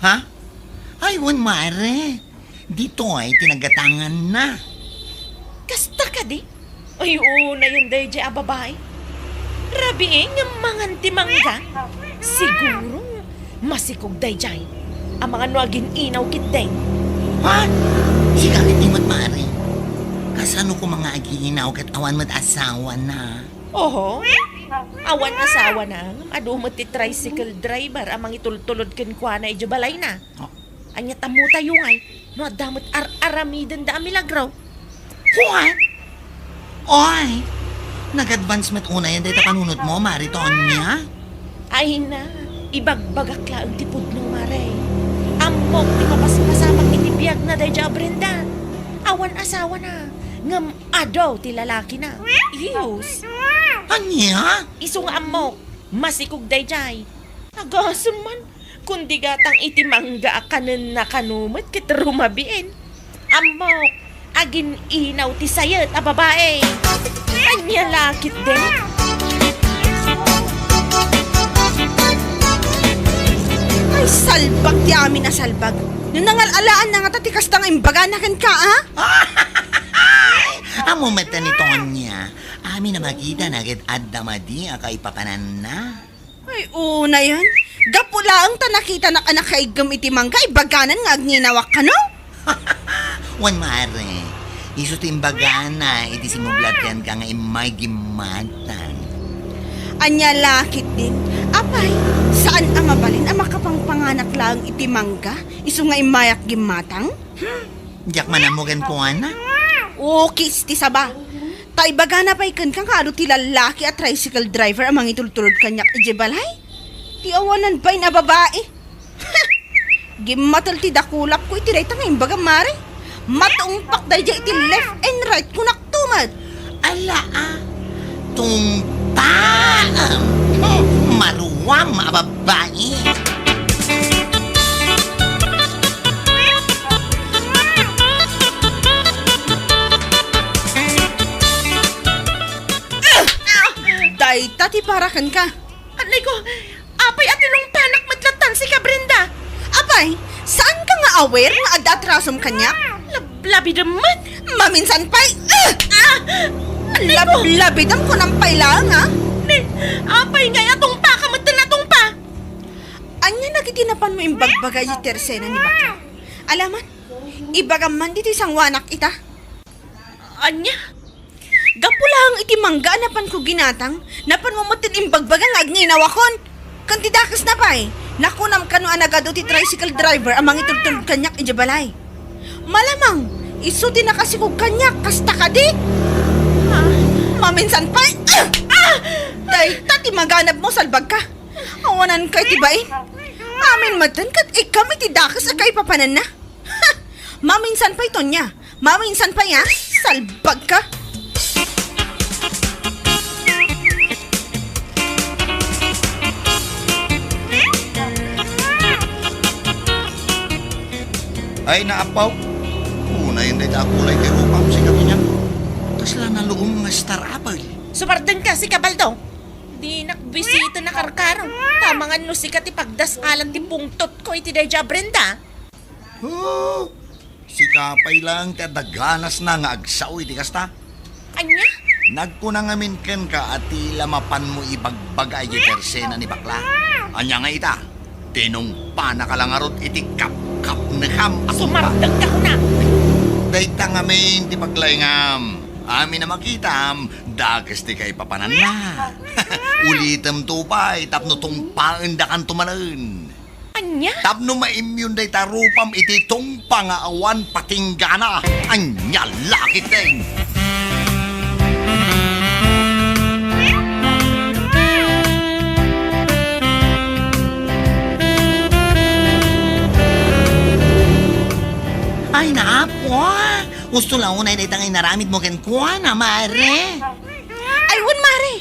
Ha? Ay, wen, mare. Ditoy ti nagatanganna. Kasta kadi? Ay, unayen daydiay a babai. Rabii nga mangan ti mangga? Siguro, masikog daydiay. Amangan no agin-inaw ketdin. Ha? Sika ket di met, Mare. Kasano koma nga agin-inaw ket awan met asawana? Oho. Awan asawana, ngem adu met ti tricycle driver a mangitultulod kenkuana idiay balayna. Oh. Ania, tammotayo ngay no adda met ar-aramidenda a milagro. What? Oy, nag-advance met unayen dayta panunotmo, Mare Tonia? Ay na, ibagbagak laeng ti pudno, Mare. Ammok ti mapaspasamak iti biagna daydiay a Brenda. Awan asawana, ngem adu ti lalakina. Iyus. Ania? Isu nga ammok, masikog daydiay. Agasem man, kundi gatang iti mangga a kanenna kano met ket rumabiin. Ammok, agin-inaw ti sayet a babai. Ania la ketdin? Ay, salbag ti amin a salbag. No nangal-alaanna ngata ti kasta nga imbagana kenka, a? Ammo met ni Tonia. Amin a makitana ket adda madi a kaipapananna. Ay, unayen. Gapu laeng ta nakitanak a nakaiggem iti mangga, ibaganan nga agin-inawak kano? Wen, Mare. Isu ti imbagana iti simmublat kenka nga immay gimmatang. Ania la ketdin? Apay, saan a mabalin a makapangpanganak laeng iti mangga, isu nga immayak gimmatang? Hmm, diak man ammo kenkuana. Ukis ti saba. Ta ibagana pay kenka nga adu ti lallaki a tricycle driver a mangitultulod kaniak idiay balay. Ti awanan pay a babai. Gimmatel ti dakulapko iti dayta nga imbagam, Mare. Matungpak daydiay iti left and right ko naktumet. Ala, a, tungpaem. Hmm, maruam a babai. Dayta ti para kenka. Anay ko, apay a tinungpanak met lattan sika, Brenda? Apay, saanka nga aware nga adda atrasom kaniak? Lablabidem met. Maminsan pay, ah! Ah! Anay ko. Lablabidem kunam pay laeng, a? Ne, apay ngay a tungpaka met ti natungpa? Ania dagiti napanmo imbagbaga iti tersena ni bakla? Alaman, ibagam man ditoy sangoanak ita. Ania? Gapu laeng iti mangga a napanko ginatang, napanmo met ti imbagbaga nga agin-inawakon. Ken ti dakesna pay, nakunam kano a nagadu ti tricycle driver a mangitultulod kaniak idiay balay. Malamang, isu ti nakasikog kaniak, kasta kadi? Ah, maminsan pay, ah! Ah! Dayta ti maganabmo, salbagka. Awananka iti bain. Amin metten ket ikkam iti dakes a kaipapananna. Ha! Maminsan pay, Tonia. Maminsan pay, a? Salbagka. Ay, naapaw. Unayen dayta a kulay ti rupam, sika, Tonia. Kasla naluom nga Star Apple. Sumardengka, sika, Baldo. Dinak bisiten a karkaro. Amangan no sika ti pagdasalan ti pungtotko iti daydiay a Brenda. Oh, sika pay laeng ti adda ganasna nga agsao iti kasta. Ania? Nagkuna ngamin kenka a ti la mapanmo ibagbaga iti tersena ni bakla. Ania nga ita? Tinungpanaka la ngarud iti kapkapnekam a tungpa. Sumardengka kuna. Dayta ngamin ti paglaingam. Amin a makitam, dakes ti kaipapananna. Ulitemto pay tapno tungpaendakanto manen. Ania? Tapno maimyon dayta rupam iti tungpa nga awan patinggana. Ania la ketdin? Ay, naapo, a. Usto la unay dayta nga inaramidmo kenkuana, Mare. Ay, wen, Mare.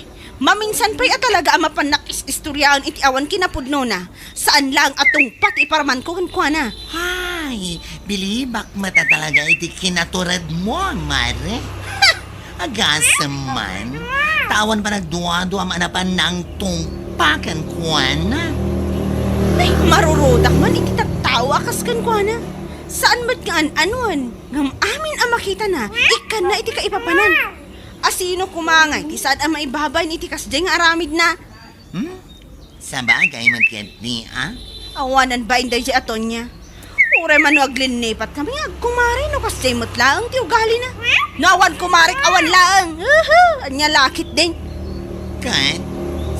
Maminsan pay a talaga a mapannak is-istoriaen iti awan kinapudnona. Saan laeng a tungpa ti iparamanko kenkuana. Ay, bilibak met a talaga iti kinaturedmo, Mare. Ha! Agasem man. Ta awan panagduaduam a napan nang tungpa kenkuana. Ay, marurudak man iti tattao a kas kenkuana. Saan met nga an-anuan, ngem amin a makitana, ikkanna iti kaipapanan. A sino koma ngay ti saan a maibabain iti kasdiay nga aramidna? Hmm? Sabagay met ketdi, a? Awanan bain daydiay a Tonia. Uray mano aglinnipatkamin nga agkumare no kasdiay met laeng ti ugalina. No awan kumarek, awan laeng. Uhu! Ania la ketdin? Ket,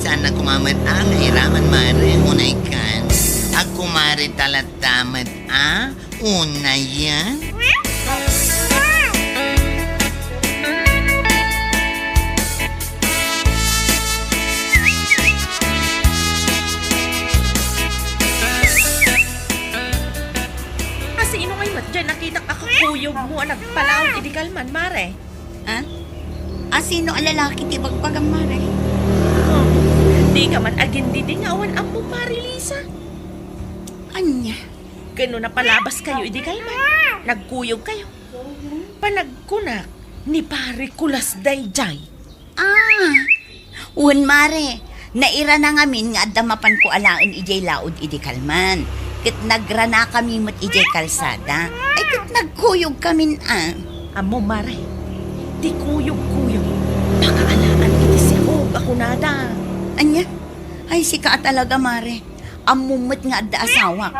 saanna koma met a nga iraman, Mare, unay ken agkumareta latta met a? Unayen? A sino ngay met diay nakitak a kakuyogmo a nagpalaod idi kalman, Mare? Ha? A sino a lalaki ti bagbagam, Mare? Oh, dika man agindidi nga awan ammom, Mare Lisa. Ania? Ken no napalabaskayo idi kalman, nagkuyogkayo. Panagkunak, ni Pare Kulas daydiay. Ah, wen, Mare, nairana ngamin nga adda mapanko alaen idiay laod idi kalman. Ket nagranakami met idiay kalsada. Ay, ket nagkuyogkamin a. Ammom, Mare, ti kuyog-kuyog, pakaalaan iti sikog a kunada. Ania? Ay, sika a talaga, Mare. Ammom met nga adda asawak.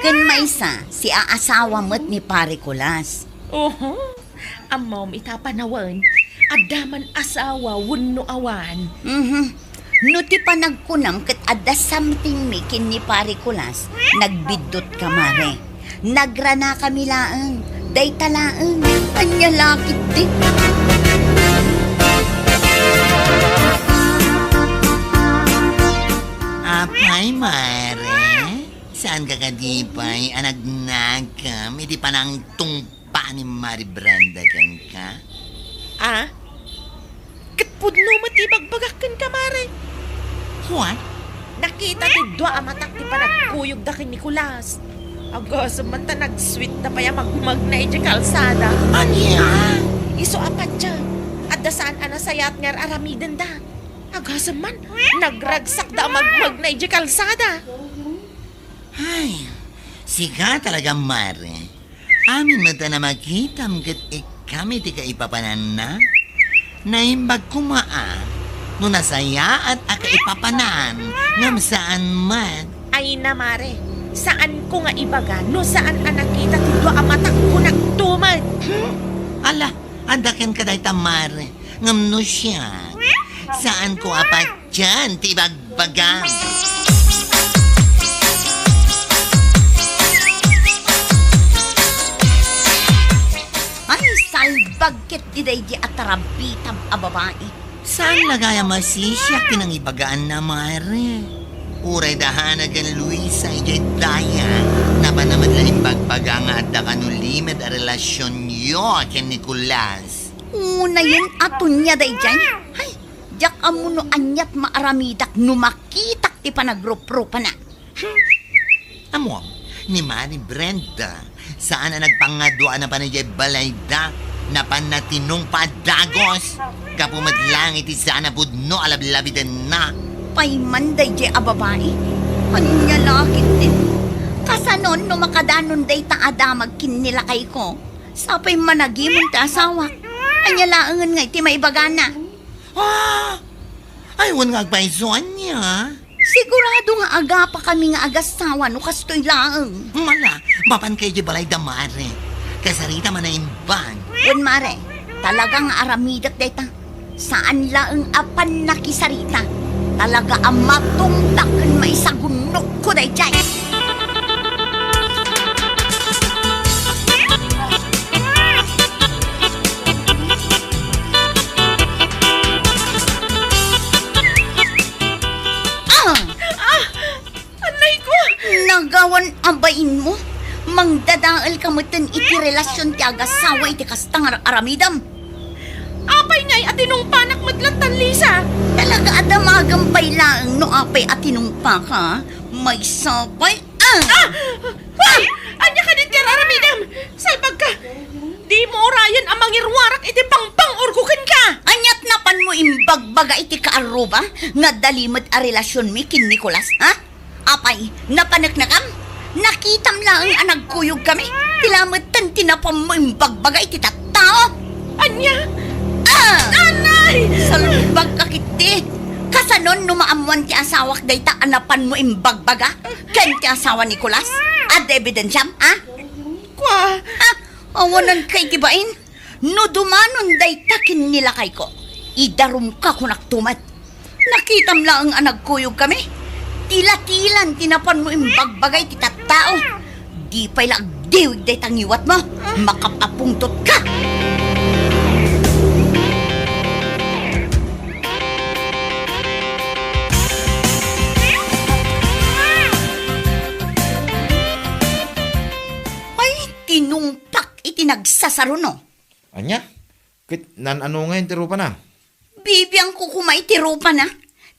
Ken maysa, siaasawa met ni Pare Kulas. Oho, ammom ita a panawen, adda man asawa wenno awan. Mhm. No ti panagkunam ket adda something mi ken ni Pare Kulas, nagbiddut ka, Mare. Nagranakami laeng. Dayta laeng. Ania la ketdi? Apay, Mare? Saanka kadi pay a nagnakam iti panangtungpa ni Mare Brenda kenka? Ah? Ket pudno met ti ibagbagak kenka, Mare. What? Nakita ti dua a matak ti panagkuyogda ken Nicolas. Agasem man ta nagsweetda pay a magmagna idiay kalsada. Ania? Isu a patien, adda saan a nasayaat nga ar-aramidenda. Agasem man, nagragsakda a magmagna idiay kalsada. Ay, sika talaga, Mare. Amin met a makitam ket ikkami ti kaipapananna. Naimbag koma a no nasayaat a kaipapanan ngem saan met. Ay na, Mare, saanko nga ibaga no saan a nakita ti dua a matakko nagtumed. Hmm? Ala, adda kenka dayta, Mare. Ngem no siak, saanko a patien ti ibagbagam. Ay, salbag ketdi daydi a tarabitab a babai. Saan la gayam a sisiak ti nangibagaanna, Mare? Uray da Hana ken Luisa idiay daya, napanna met la imbagbaga nga adda kano limed a relasionyo ken Nicolas. Unayen a Tonia daydiay? Ay, diak ammo no aniat maaramidak no makitak ti panagruprupana. Hmm. Ammom, ni Mare Brenda, saan a nagpangadua a napan idiay balayda, napanna tinungpa a dagus, gapu met laeng iti saan a pudno a lablabidenna. Pay man daydiay a babai? Ania la ketdin? Kasanon no makadanon dayta a damag ken ni lakayko? Sapay managimon ti asawak. Ania laengen nga iti maibagana? Ah! Ay, wen nga agpayso, ania? Sigurado nga agapakami nga agasawa no kastoy laeng. Mala, mapanka idiay balayda, Mare. Kasarita man a imbag. Wen, Mare, talaga nga aramidek dayta. Saan laeng a pannakisarita. Talaga a matungdak ken maisagunokko daydiay. Ah! Ah! Anayko! Nagawan a bainmo, mangdadael ka metten iti relasion ti agasawa iti kasta nga aramidem. Apay ngay a tinungpanak met lattan, Lisa? Talaga a damagem pay laeng no apay a tinungpaka. Maysa pay, ah! Ah! Ah! Ania kadin ti aramidem? Salbagka! Dimo urayen a mangiruarak iti pangpang-urgo kenka! Aniat napanmo imbagbaga iti kaarruba nga adda limed a relasionmi ken Nicolas, ha? Apay, napaneknekam? Nakitam laeng a nagkuyogkami? Ti lametten ti napanmo imbagbaga iti tattao? Ania? Ah! Ah, Salbagka ketdi. Kasanon no maammuan ti asawak dayta a napanmo imbagbaga ken ti asawa ni Nicolas? Adda ebidensiam, a? Kua. A, awanan kay ti bain. No dumanon dayta ken ni lakayko, idarumka, kunakto met. Nakitam laeng a nagkuyogkami. Tilatilan ti napanmo imbagbaga iti tattao. Di pay la agdiwig dayta ngiwatmo. Makapapungtotka. Ay, tinungpak iti nagsasaruno. Ania? Ket naan-ano ngayen ti rupana? Bibiangko koma iti rupana.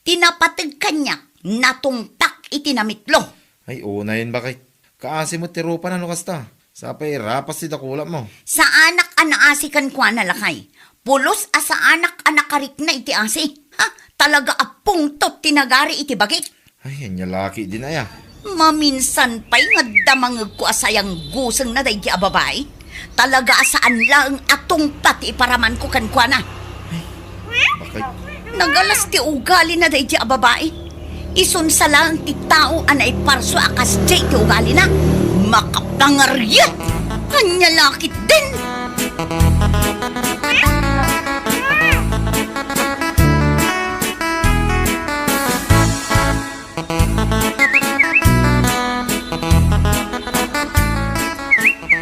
Ti napateg kaniak, natungpak iti namitlo. Ay, unayen, baket. Kaasi met ti rupana no kasta. Sapay rapas ti dakulapmo. Saanak a naasi kenkuana, lakay. Pulos a saanak a nakarikna iti asi. Ha? Talaga a pungtot ti nagari iti bagik. Ay, ania la ketdin aya? Maminsan pay nga adda mangegko a sayanggusengna daydi a babai. Talaga a saan laeng a tungpa ti iparamanko kenkuana. Ay, bakay. Nagalas ti ugalina daydi a babai. Isunsa laeng ti tao a naiparsua a kasdiay ti ugalina. Makapangariat! Ania la ketdin?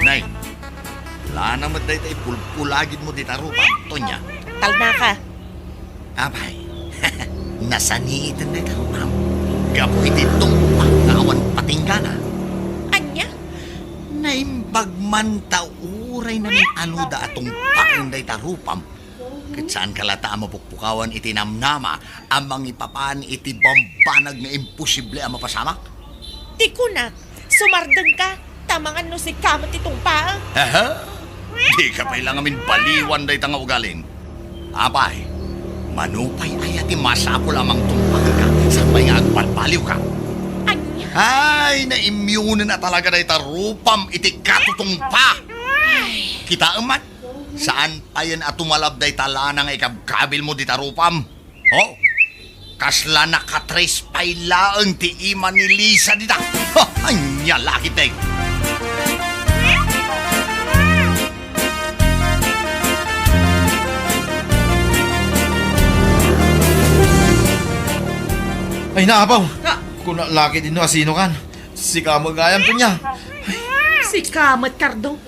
Nay, lana met dayta ipulpulagidmo dita rupam, Tonia. Talnaka. Apay, nasaniiten dayta rupam. Gapu iti tungpak nga awan patinggana. Ania? Naimbag man ta uray namin-anuda a tungpaken dayta rupam. Ket saanka latta a mapukpukawan iti namnama a mangipapan iti bambanag nga imposible a mapasamak? Ti kunak, sumardengka, ta mangan no sika met ti tungpaek. Aha? Dika pay la ngamin baliwan dayta nga ugalim. Apay, mano pay aya ti masapul a mangtungpa kenka, sapay nga agbalbaliwka? Ania? Ay, naimyonen a talaga dayta rupam iti katutungpa. Ay. Kitaem man, saan payen a tumalab dayta lana nga ikabkabilmo dita rupam. Oh, kasla nakatres pay laeng ti ima ni Lisa dita. Ha, ania la ketdin? Ay, naapaw. Ka- Kuna la ketdin no asinokan. Sika met gayam, Tonia. Sika met, Cardo.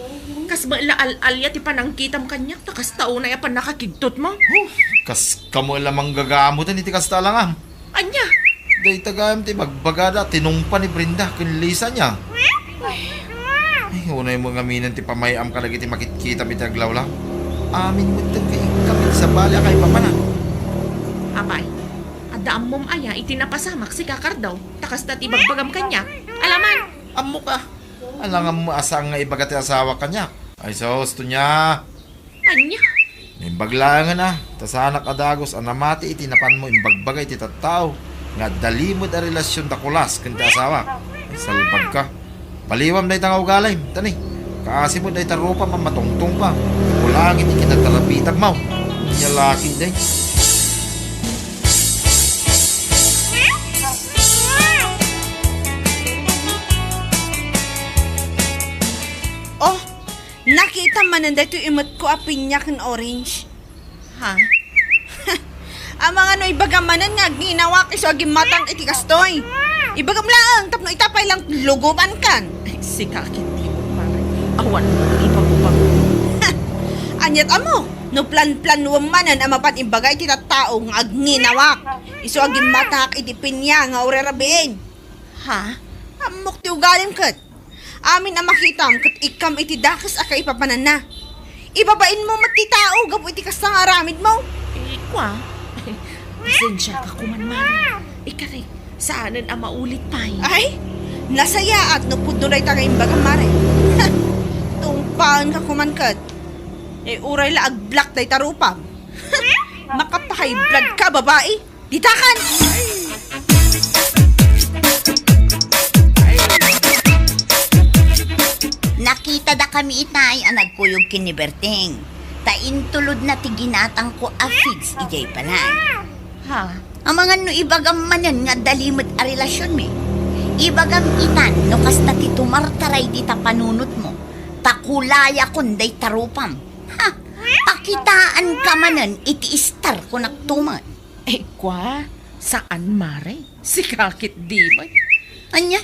Kas met la al-alia ti panangkitam kaniak, ta kasta unay a pannakakigtotmo. Huh, kaska met la manggagamutan iti kasta a langam. Ania? Dayta gayam ti bagbagada, tinungpa ni Brenda ken Lisa, ania? Ay, unay met ngamin ti pamay-am kadagiti makitkitam iti aglawlaw. Amin met dayta ikam iti sabali a kaipapanan. Apay, adda ammom aya iti napasamak, sika, Cardo? Ta kasta ti bagbagam kaniak. Alaman. Ammok a. Alangan mo a saan nga ibaga ti asawak kaniak. Ay, sus, Tonia. Ania? Naimbag laengen a, ta saanak a dagus a namati iti napanmo imbagbaga iti tattao nga adda limed a relasion da Kulas ken ti asawak. Ay, salbagka. Baliwam dayta nga ugalim, tani. Kaasi met dayta rupam a matungtungpa. Kulang iti kinatarabitab mo. Ania la ketdin. Oh, nakitam manen daytoy imetko a pinya ken orange. Ha? Amangan no ibagam manen nga agninawak isu a gimmatangak iti kastoy. Ibagam laeng tapno ita pay lang lugubankan. Ay, sika ketdi, Mare. Awan mo ipagubago. Aniat ammo, no plan-planuem manen a mapan imbaga iti tattao nga agninawak isu a gimmatangak iti pinya nga uray rabiin. Ha? Ammok ti ugalim ket. Amin a makitam ket ikkam iti dakes a kaipapananna. Ibabainmo met ti tao gapu iti kasta nga aramidmo. Eh, kua. Pasensiaka koman, Mare. Ikari, saanen a maulit pay. Ay, nasayaat no pudno dayta nga imbagam, Mare. Tungpaenka koman ket. Eh, uray la ag-block dayta rupam. Makapahigh blood ka, babai. Ditakan! Nakitadakami itay a nagkuyog ken ni Berting. Ta Intulodna ti ginatangko a feeds idiay balay. Ha? Amangan no ibagam manen nga adda limed a relasionmi. Ibagam itan no kasta ti tumartaray dita panunotmo. Ta kulayakon dayta rupam. Ha? Pakitaanka manen iti istar ko naktumet. Eh, kwa, saan, Mare? Sika ketdi met. Ania?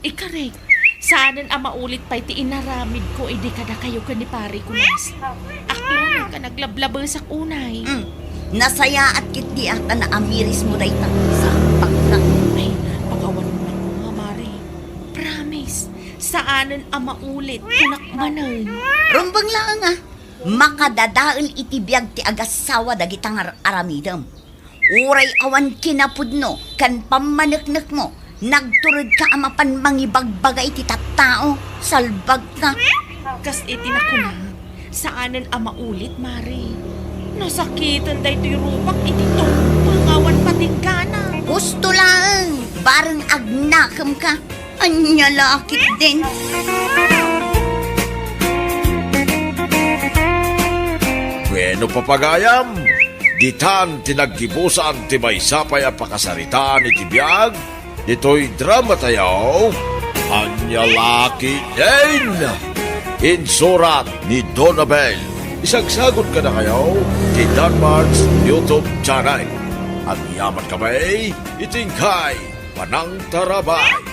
Ikarek, saanen a maulit pay ti inaramidko idi kadakayo ken ni Pare Kunas. Aklongen ka naglablabesak unay. Hmm. Nasayaat ketdi a ta naamirismo dayta. Salbagna. Ay, pakawanonnak nga, Mare. Promise, saanen a maulit, kunak manen. Rumbeng laeng a. Makadadael iti biag ti agassawa dagita nga ar-aramidem. Uray awan kinapudno ken pammaneknekmo, nagturedka a mapan mangibagbaga iti tattao, salbagka. Kas iti nakunak, saanen a maulit, Mare. Nasakiten daytoy rupak iti tungpal nga awan patinggana. Husto laeng, bareng agnakemka. Ania la ketdin? Bueno, papagayam, ditan ti naggibusan ti maysa pay a pakasaritaan iti biag ditoy drama tayo. Ania la ketdin? Insurat ni Donabel. Isagsagot kadakayo ti Danmart's YouTube channel. Agyaman kami iti inkay panangtarabay.